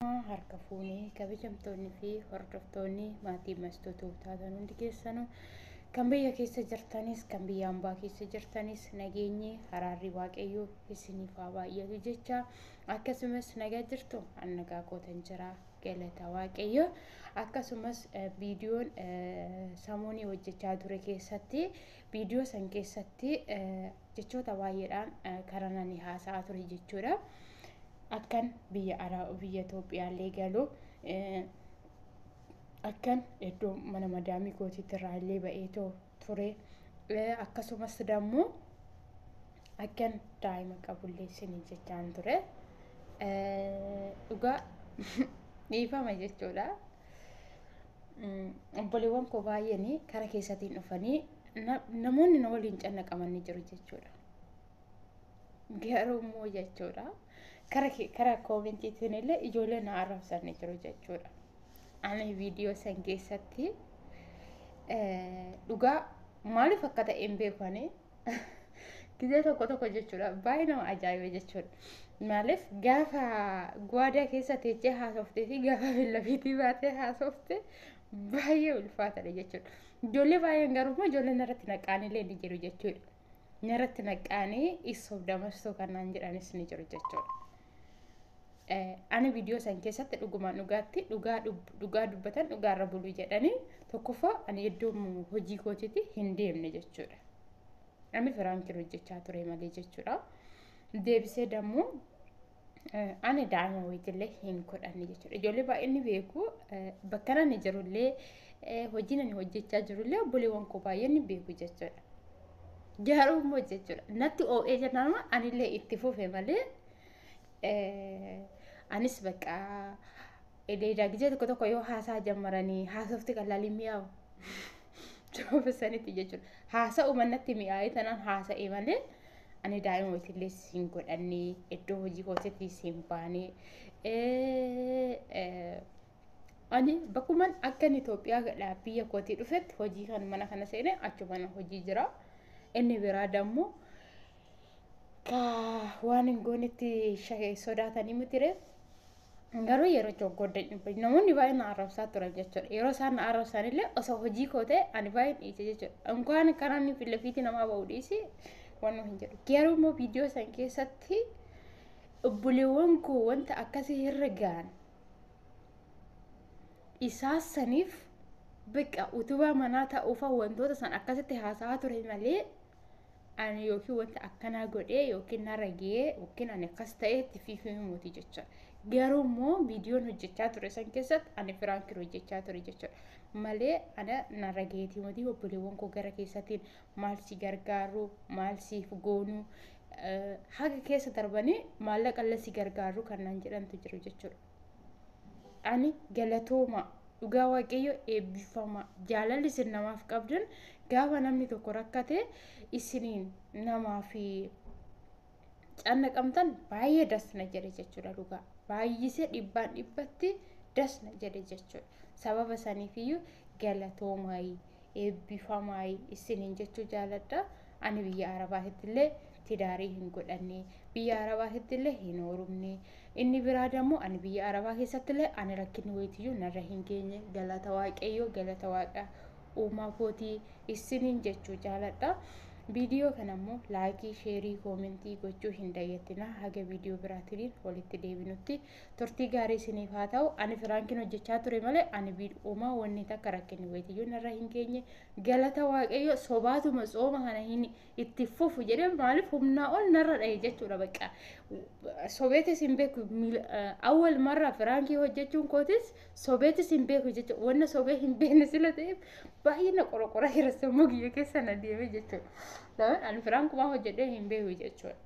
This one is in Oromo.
Harka fuunee kabajamtoonni fi hordoftoonni maatii Mastuu taatan hundi keessanuu, kan biyya keessa jirtanis kan biyya hambaa keessa jirtanis, nageenyi araarri waaqayyoo isiniif haa baay'atu jecha, akkasumas nagaa jirtu. An nagaa kootan jira, galata waaqayyo. Akkasumas viidiyoon samoonii hojjechaa ture keessatti, viidiyoo san keessatti jechoota baay'eedhaan karaa nani haasa'aa ture jechuudha. Akkan biyya biyya Itoophiyaallee galu, akkan iddoo mana madaamii kootiitti irraa illee ba'ee ture, akkasumas dammoo akkan daa'ima qabullee isinii jechaan ture. Dhugaa dhiifama jechuudha. Obboleewwan koo baay'een kara keessatiin dhufanii namoonni na waliin cannaqaman ni jiru jechuudha. Garuu immoo jechuudha, kara koomentiitiin illee ijoollee na arrabsan ni jiru jechuudha. Ani viidiyoo san keessatti dhugaa maaliif akka ta'e hin beeku, ani gizee tokko tokko jechuudha baay'ee nama ajaa'iba jechuudha. Maaliif gaafa gwaadaa keessa teechee haasoftee fi gaafa fillafiitii baatee haasofte baay'ee ulfaatadha jechuudha. Ijoollee baay'een garuu immoo ijoolleen irratti naqaanillee ni jiru jechuudha. Irratti naqaanii isoof damastoo kanaan jedhanis ni jiru jechuudha. Ani viidiyoo san keessatti dhugumaan dhugaatti dhugaa dubbatan dhugaarra bulu jedhanii, tokkoffaa ani iddoo hojii kootiitti hin deemne jechuudha. Ani prankiin hojjechaa ture malee jechuudha. Deebisee dammoo ani daa'ima wayiitillee hin godhanne jechuudha. Ijoollee baay'een ni beeku, bakka ani jirullee, hojiin ani hojjechaa jirullee obboleewwan koo baay'een ni beeku jechuudha. Garuu immoo jechuudha natti oo'ee jennaan anillee itti fufe malee, anis bakka ededa gizee tokko tokko yoo haasaa jammaranii haasofti qalaalii mi'aawu sababa sanitti jechuudha. Haasa'uma natti mi'aawee tanaan haasa'e malee, ani daa'ima wayiitillee hin godhanne, iddoo hojii kootiitti hin baane. Ani bakkuman akkan Itoophiyaa biyya kootii dhufetti hojii kan mana kana seene achuma hojii jira. Inni biraa dammoo waan hin goonetti sodaatanii miti. Garuu yeroo joggodda namoonni baay'een na arrabsaa turan jechuudha. Yeroo isaan na arrabsan illee osoo hojii koo ta'e ani baay'een dhiise jechuudha. Inkaan karaan fillafiitii namaa ba'u dhiisi waan hin jedhu. Garuu immoo viidiyoo san keessatti obboleewwan koo wanta akkasii irra ga'an isaa saniif bakka utubaa manaa ta'uufa wantoota san akkasitti haasa'aa ture malee, ani yookiin wanta akkanaa godhee yookiin narra ga'ee yookiin ani akkas ta'e itti fiifimuuti jechuudha. Garuu immoo viidiyoon hojjechaa ture san keessatti ani prankiin hojjechaa ture jechuudha. Malee ana narra ga'eetii miti. Obboleewwan koo gara keessattiin maal si gargaaru, maal siif goonu, haga keessa darbanii maallaqa illee si gargaaru kannaan jedhantu jiru jechuudha. Ani galatooma, dhugaa waaqayyo eebbifama. Jaalalli isin namaaf qabdan, gaafa namni tokko rakkate isiniin namaaf cannaqamtan, baay'ee dasna jedhe jechuudha dhugaa. Baay'isee dhibbaan dhibbatti dasna jedhe jechuudha. Sababa saniifiyyuu galatoomaayii, eebbifamaayii isiniin jechuu jaaladha. Ani biyya Arabaatitti illee tidaarii hin godhanne, biyya Arabaatitti illee hin horumne. Inni biraa dammoo ani biyya Arabaa keessatti illee ani rakkinni wayitiyyuu narra hin geenye, galata waaqayyoo, galata waaqa uumaa kootii isiniin jechuu jaaladha. Viidiyoo kana immoo like, share, comment gochuu hin dagatinaa. Haga viidiyoo biraatiin walitti deebinutti turtii gaarii isiniif haa ta'u. Ani prankiin hojjechaa ture malee ani uumaa wanni takka rakkinni wayitiyyuu narra hin geenye, galata waaqayyo. Sobaatuma tsooma kana hin itti fufu jedhee, maaliif humnaa ol narra dhahe jechuudha. Bakka sobeetis hin beeku, awwal marra prank hojjechuun kootis sobeetis hin beeku jechuudha. Wanna sobee hin beekne sila ta'eef baay'ee na qorqora jira, sammuu kiyya keessa na deeme jechuudha. Ani prankumaa hojjedhee hin beeku jechuudha.